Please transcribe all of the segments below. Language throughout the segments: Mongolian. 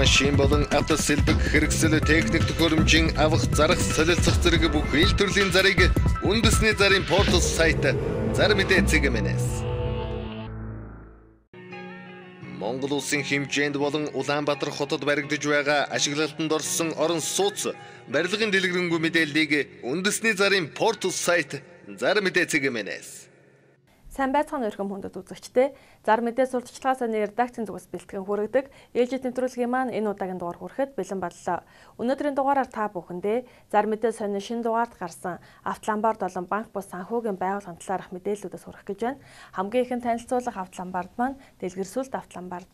Автомашин болон автосэлбэг хэрэгсэл, техник төхөөрөмжийн авах, зарах, солилцох зэрэг бүх ил төрлийн зарыг үндэсний зарын портал сайт зар мэдээ цэгмэнэс. Монгол улсын хэмжээнд болон Улаанбаатар хотод баригдаж байгаа ашиглалтанд орсон орон сууц барилгын дэлгэрэнгүй мэдээллийг үндэсний зарын портал сайт зар мэдээ цэгмэнэс. Сайн байцгаана өрхөм хүндэт үзэгчдээ. Зар мэдээ сурталчилгаа сайны редакцийн зүгээс бэлтгэн хүргэдэг ээлжид нэвтрүүлгийн маань энэ удаагийн дугаар хүрэхэд бэлэн боллоо. Өнөөдрийн дугаараар та бүхэндээ зар мэдээ сонины шинэ дугаард гарсан Автоломбард болон банк бус санхүүгийн байгууллагын талаарх мэдээллүүдээс хүргэх гэж байна. Хамгийн ихэнд танилцуулах Автоломбард маань Дэлгэрсүлт Автоломбард.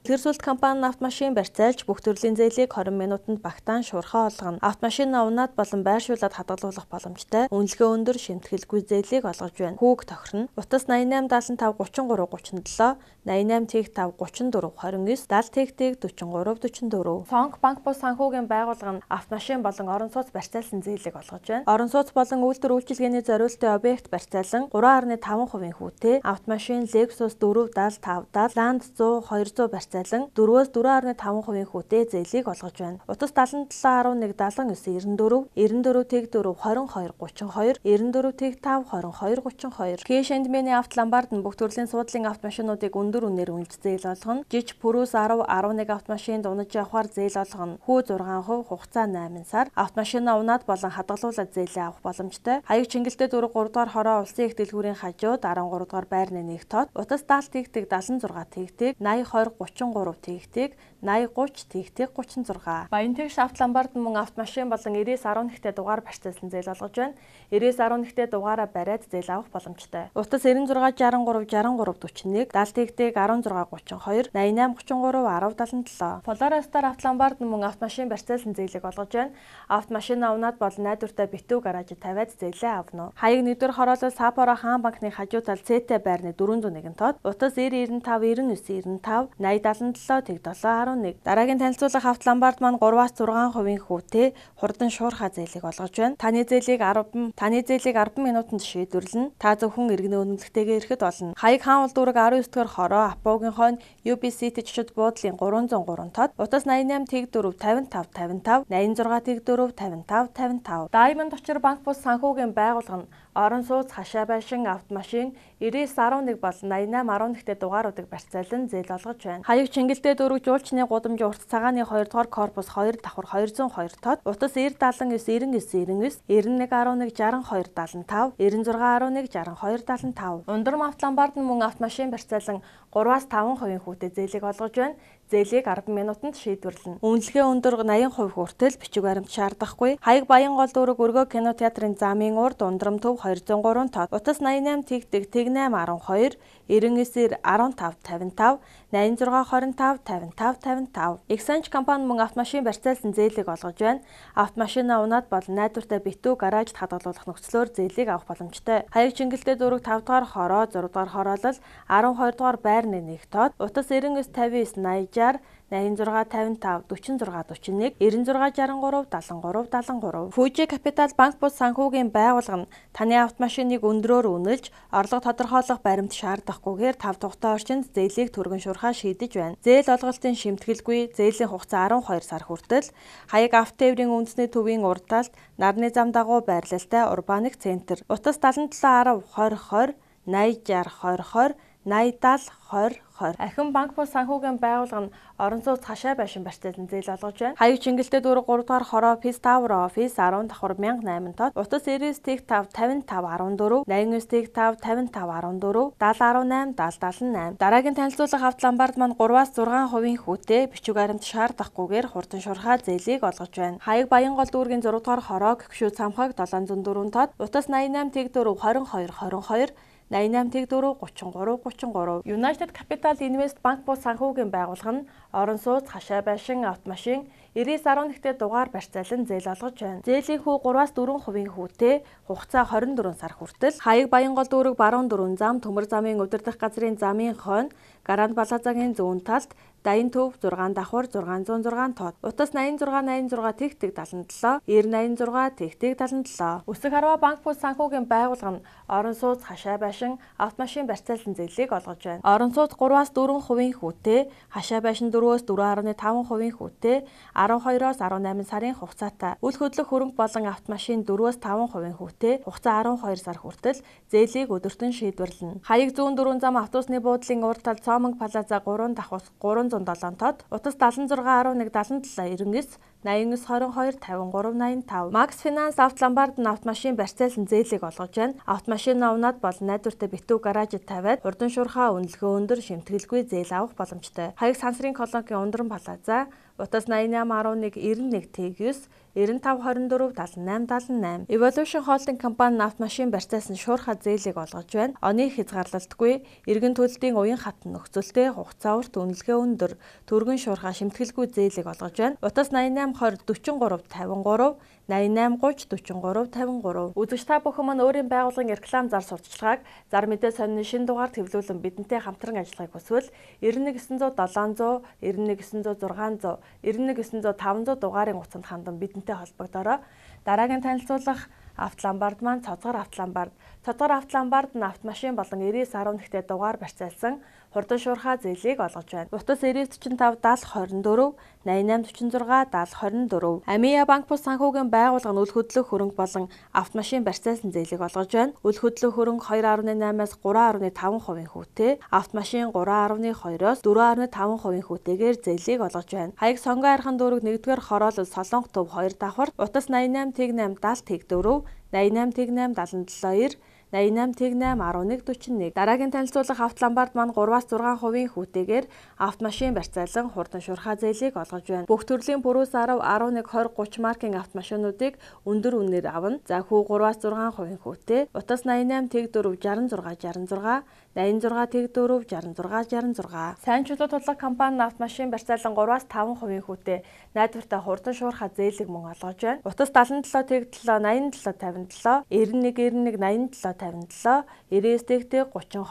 Дэлгэрсүлт компани автомашин барьцаалж бүх төрлийн зээлийг 20 минутанд багтаан шуурхай олгоно. Автомашин унаад болон байршуулад хадгалуулах боломжтой. Үнэлгээ өндөр, шимтгэлгүй зээлийг олгож байна. Хүүг тохирно. Утас 88 75 33 37, 88 5 34 29, 70 тэг 43 44. Фонк банк бус санхүүгийн байгууллага нь автомашин болон орон сууц барьцаалсан зээлийг олгож байна. Орон сууц болон үйлдвэр үйлчилгээний зориултын объект барьцаалан 3.5% хүүтэй автомашин Lexus 475 70, Land 100 200 барьцаалсан 4-өөс 4.5% хүүтэй зээлийг олгож байна. Утас 77 11 79 94, 94 тэг 4 22 32, 94 тэг 5 22 32. Cash and Money Автоломбард нь бүх төрлийн суудлын автомашинуудыг өндөр үнээр үнэлж зээл олгоно. Жич Prius 10 11 автомашинд унаж явахаар зээл олгоно. Хүү 6%, хугацаа 8 сар. Автомашина унаад болон хадгалуулаад зээлээ авах боломжтой. Хаяг Чингэлтэй 4 3 дугаар хороо улсын их дэлгүүрийн хажууд 13 дугаар байрны 1 тод. Утас 70 тэг тэг 76 тэг тэг 80 20 33 тэг тэг 80 30 тэг тэг 36. Баян тэгш Автоломбард мөн автомашин болон 99 11-тэй дугаар барьцаалсан зээл олгож байна. 99 11-тэй дугаараа бариад зээл авах боломжтой. Утас 96 63 63 41, 70 тэг тэг 16 32, 88 33 10 77. Polaris Star Автоломбард мөн автомашин барьцаалсан зээлийг олгож байна. Автомашина унаад болон найдвартай битүү гаражид тавиад зээлээ авна. Хаяг 1-р хороолол Саппоро хаан банкны хажуу тал ЦТ байрны 401 тод. Утас 90 95 99 95 80 77 тэг 7 11. Дараагийн танилцуулах Автоломбард маань 3-аас 6% хүүтэй хурдан шуурхай зээлийг олгож байна. Таны зээлийг 10 минутанд шийдвэрлэнэ. Та зөвхөн иргэнэ үнэмлэхтэйгээ ирэхэд болно. Хаяг хаан улдуурэг 19 дугаар хороо Апогийн хойно UBCT жишид буудлын 303 тод. Утас 88 тэг 4 55 55 86 тэг 4 55 55. Diamond Очир банк бус санхүүгийн байгууллага нь орон сууц, хашаа байшин, автомашин 99 11 болон 88 11-тэй дугааруудыг барьцаалан зээл олгож байна. Хаяг Чингэлтэй дүүрэг жуулчны гудамжийн урт цагааны 2 дугаар корпус 2 давхар 202 тод. Утас 90 79 99 99 91 11 62 75 96 11 62 75. Ундрам Автоломбард нь мөн автомашин барьцаалан 3-аас 5% хүүтэй зээлийг олгож байна. Зээлийг 10 минутанд шийдвэрлэнэ. Үнэлгээ өндөр 80% хүртэл бичиг баримт шаардахгүй. Хаяг Баянгол дүүрэг Өргөө кино театрын замын урд Ундрам төв 203 тод. Утас 88 тэг тэг тэг 8 12 99 15 55 86 25 55 55. Exange компани мөн автомашин барьцаалсан зээлийг олгож байна. Автомашина унаад болон найдвартай битүү гаражид хадгалуулах нөхцлөөр зээлийг авах боломжтой. Хаяг Чингэлтэй дүүрэг 5 дугаар хороо 6 дугаар хороолол 12 дугаар байрны 1 тод. Утас 99 59 80 60 86 55 46 41 96 63 73 73. Fuji Capital банк бус санхүүгийн байгууллага нь таны автомашиныг өндрөөр үнэлж, орлого тодорхойлох баримт шаардахгүйгээр 5 тухтай орчинд зээлийг түргэн шуурхай шийдэж байна. Зээл олголтын шимтгэлгүй, зээлийн хугацаа 12 сар хүртэл. Хаяг Автотээврийн үндэсний төвийн урд талд нарны зам дагуу байрлалтай Урбаник центр. Утас 77 10 20 20 80 60 20 20 80 70 20 20. Ахин банк бус санхүүгийн байгууллага нь орон сууц хашаа байшин барьцаалан зээл олгож байна. Хаяг Чингэлтэй дүүрэг 3 дугаар хороо Peace Tower Office 10 давхар 1008 тод. Утас 99 тэг 5 55 14 89 тэг 5 55 14 70 18 70 78. Дараагийн танилцуулах Автоломбард маань 3-аас 6% хүүтэй бичиг баримт шаардахгүйгээр хурдан шуурхай зээлийг олгож байна. Хаяг Баянгол дүүргийн 6 дугаар хороо Гүшүү цамхаг 704 тод. Утас 88 тэг 4 22 22 88 тэг 4 33 33. United Capital Invest банк бус санхүүгийн байгууллага нь орон сууц, хашаа байшин, автомашин 99 11-тэй дугаар барьцаалан зээл олгож байна. Зээлийн хүү 3-аас 4% хүүтэй, хугацаа 24 сар хүртэл. Хаяг Баянгол дүүрэг баруун дөрвөн зам, Төмөр замын удирдах газрын замын хойно, Гранд Плазагийн зүүн талд Даян төв 6 давхар 606 тод. Утас 86 86 тэг тэг 77 90 86 тэг тэг 77. Өсөх Арва банк бус санхүүгийн байгууллага нь орон сууц хашаа байшин автомашин барьцаалсан зээлийг олгож байна. Орон сууц 3-аас 4% хүүтэй, хашаа байшин 4-өөс 4.5% хүүтэй, 12-оос 18 сарын хугацаатай. Үл хөдлөх хөрөнгө болон автомашин 4-өөс 5% хүүтэй, хугацаа 12 сар хүртэл зээлийг өдөртөн шийдвэрлэнэ. Хаяг зүүн дөрвөн зам автобусны буудлын урд тал Цоомонг Плаза 3 давхар 307 тод. Утас 76 11 77 99 89 22 53 85. Max Finance Автоломбард нь автомашин барьцаалсан зээлийг олгож байна. Автомашин авнаад болон найдвартай битүү гаражид тавиад хурдан шуурхаа үнэлгээ өндөр шимтгэлгүй зээл авах боломжтой. Хаяг Сансрын колонкийн Ундран Плаза утас 88 11 91 Т9 95 24 78 78. Evolution Holding компани нь автомашин барьцаалсан шуурхай зээлийг олгож байна. Оны хязгаарлалтгүй эргэн төлөлтийн уян хатан нөхцөлтэй хугацаа урт үнэлгээ өндөр түргэн шуурхай шимтгэлгүй зээлийг олгож байна. Утас 88 20 43 53 88 30 43 53. Үзэгч та бүхэн маань өөрийн байгууллагын реклам зар сурталчилгааг зар мэдээ сонины шинэ дугаар хэвлүүлэн бидэнтэй хамтран ажиллахыг хүсвэл 91 900 700 91 900 600 91 900 500 дугаарын утсанд хандан бидэнтэй холбогдороо. Дараагийн танилцуулах Автоломбард маань Цоцгор Автоломбард. Цоцгор Автоломбард нь автомашин болон 99 11-тэй дугаар барьцаалсан хурдан шуурхай зээлийг олгож байна. Утас 90 45 70 24 88 46 70 24. Амиа банк бус санхүүгийн байгууллага нь үл хөдлөх хөрөнгө болон автомашин барьцаалсан зээлийг олгож байна. Үл хөдлөх хөрөнгө 2.8-аас 3.5% хүүтэй, автомашин 3.2-оос 4.5% хүүтэйгээр зээлийг олгож байна. Хаяг Сонгон архан дүүрэг 1-р хороолол Солонгох төв 2 давхар утас 88 тэг 8 70 тэг 4 88 тэг 8 77 90 88 тэг 8 11 41. Дараагийн танилцуулах Автоломбард маань 3-аас 6% хүүтэйгээр автомашин барьцаалан хурдан шуурхай зээлийг олгож байна. Бүх төрлийн Prius 10, 11, 20, 30 маркийн автомашинуудыг өндөр үнээр авна. За хүү 3-аас 6% хүүтэй. Утас 88 тэг 4 66 66 86 тэг 4 66 66. Сайн чулуу тулгах компани нь автомашин барьцаалан 3-аас 5% хүүтэй найдвартай хурдан шуурхай зээлийг мөн олгож байна. Утас 77 тэг 7 87 57 91 91 87 57 99 тэг 32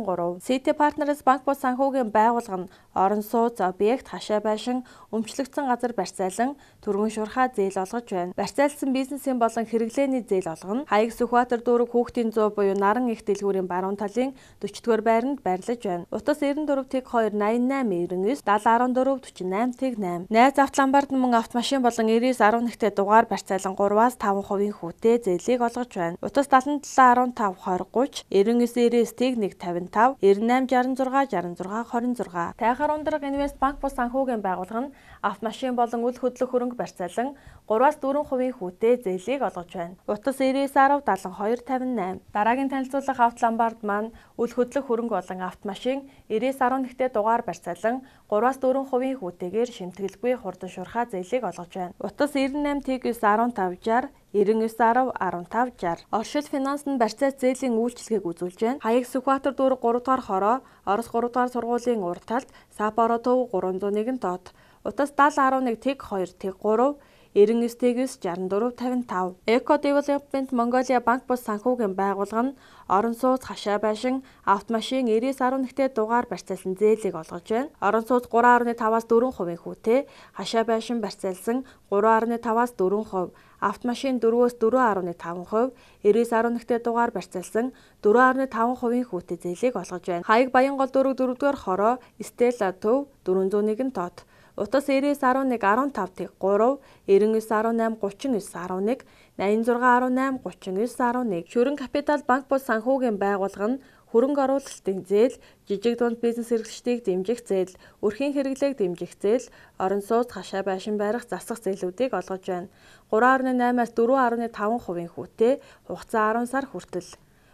43. City Partners банк бус санхүүгийн байгууллага нь орон сууц, объект, хашаа байшин, өмчлөгдсөн газар барьцаалан түргэн шуурхай зээл олгож байна. Барьцаалсан бизнесийн болон хэрэглээний зээл олгоно. Хаяг Сүхбаатар дүүрэг хүүхдийн зуу буюу Наран их дэлгүүрийн баруун талын 40-р байранд байрлаж байна. Утас 94 тэг 2 88 99 70 14 48 тэг 8. Найз Автоломбард мөн автомашин болон 99 11-тэй дугаар барьцаалан 3-аас 5% хүүтэй зээлийг олгож байна. Утас 77 15 20 30 99 99 тэг 1 55 98 66 66 26. Тайхар Ундраг Инвест банк бус санхүүгийн байгууллага нь автомашин болон үл хөдлөх хөрөнгө барьцаалан 3-аас 4% хүүтэй зээлийг олгож байна. Утас 99 10 72 58. Дараагийн танилцуулах Автоломбард маань үл хөдлөх хөрөнгө болон автомашин 99 11-тэй дугаар барьцаалан 3-аас 4% хүүтэйгээр шимтгэлгүй хурдан шуурхай зээлийг олгож байна. Утас 98 тэг 9 15 60 99 10 15 60. Оршил финанс нь барьцаа зээлийн үйлчилгээг үзүүлж байна. Хаяг Сүхбаатар дүүрэг 3 дугаар хороо, Орос 3 дугаар сургуулийн урд талд Сапоро төв 301 тод. Утас 70 11 тэг 2 тэг 3 99 тэг 9 64 55. Eco Development Mongolia банк бус санхүүгийн байгууллага нь орон сууц, хашаа байшин, автомашин 99 11-тэй дугаар барьцаалсан зээлийг олгож байна. Орон сууц 3.5-аас 4% хүүтэй, хашаа байшин барьцаалсан 3.5-аас 4%, автомашин 4-өөс 4.5%, 99 11-тэй дугаар барьцаалсан 4.5% хүүтэй зээлийг олгож байна. Хаяг Баянгол дүүрэг 4-р хороо, Стела төв 401 тод. Утас 99 11 15 тэг 3 99 18 39 11 86 18 39 11. Шүрэн Капитал банк бус санхүүгийн байгууллага нь хөрөнгө оруулалтын зээл, жижиг дунд бизнес эрхлэгчдийг дэмжих зээл, өрхийн хэрэглээг дэмжих зээл, орон сууц, хашаа байшин барих засах зээлүүдийг олгож байна. 3.8-аас 4.5% хүүтэй, хугацаа 10 сар хүртэл.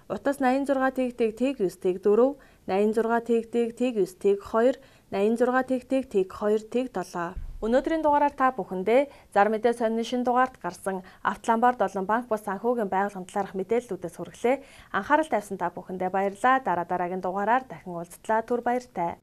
Утас 86 тэг тэг тэг 9 тэг 4 86 тэг тэг тэг 9 тэг 2 86 тэг тэг тэг 2 тэг 7. Өнөөдрийн дугаараар та бүхэндээ зар мэдээ сонины шинэ дугаарт гарсан Автоломбард болон банк бус санхүүгийн байгууллагын талаарх мэдээллүүдээс хүргэлээ. Анхаарал тавьсан та бүхэндээ баярлалаа. Дараа дараагийн дугаараар дахин уулзтлаа. Түр баяртай.